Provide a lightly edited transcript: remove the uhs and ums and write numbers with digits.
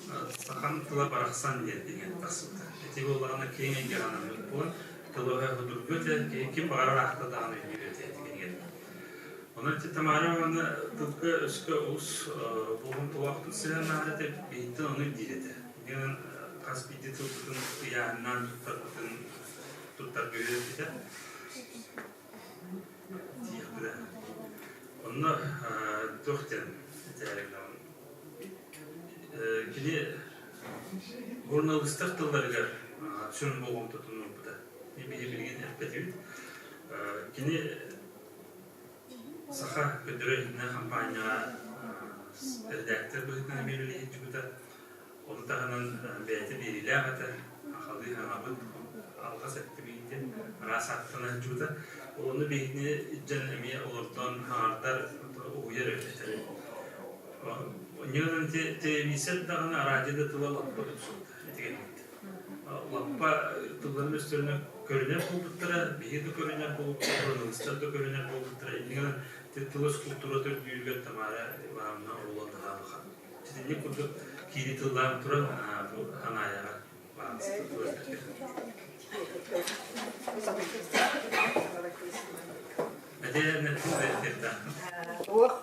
Сахам тыла барахсан диэн иҥэн тахсыбыта. Ити буоллаҕына киэҥ эйгэҕэ анаммыт буолан, тылы судургу этэ, ким баҕарар аахта даҕаны өйдүүр этэ ити кинигэни. Онон ити Тамара Ивановна тылга-өскө олус болҕомтолоохтук сыһыаннаһар этэ, биһиттэн ону ирдиир этэ. Иннинэн хас биирдии тылбытын ыйааһыннаан туттарбытын туттарга үөрэппитэ. Тиийэхпитэ. Онно туох диэн этээри Кини суруналыыстар тылларыгар сүрүн болҕомтотун уурбута. Биһи билигин эппэтибит. Кини Саха көрдөрөр-иһитиннэрэр хампаанньаҕа эрэдээктэр быһыытынан эмиэ үлэлии сылдьыбыта. Ону таһынан бэйэтэ биэриилээх этэ, сахалыы хаҥабыт, алҕас эттим диэн араас ааттана сылдьыбыта. Ону биһигини илдьэн эмиэ олордон хаҥардар, уһуйар этэ. Ньыган телевизор даҕаны, араадьыйа да тыла лаппа тупсубута итигэннит. Лаппа тылларын өстөрүнэ көрүнэр буолбуттара, биһиги да көрүнэр буолбуттара, суруналыыстар да көрүнэр буолбуттара. Иннигэн тыл скульптурата үрдүүрүгэр Тамара Ивановна оруола наһаа улахан. Итинник курдук киири тыллаан туран бу Анаайаҕа Туох?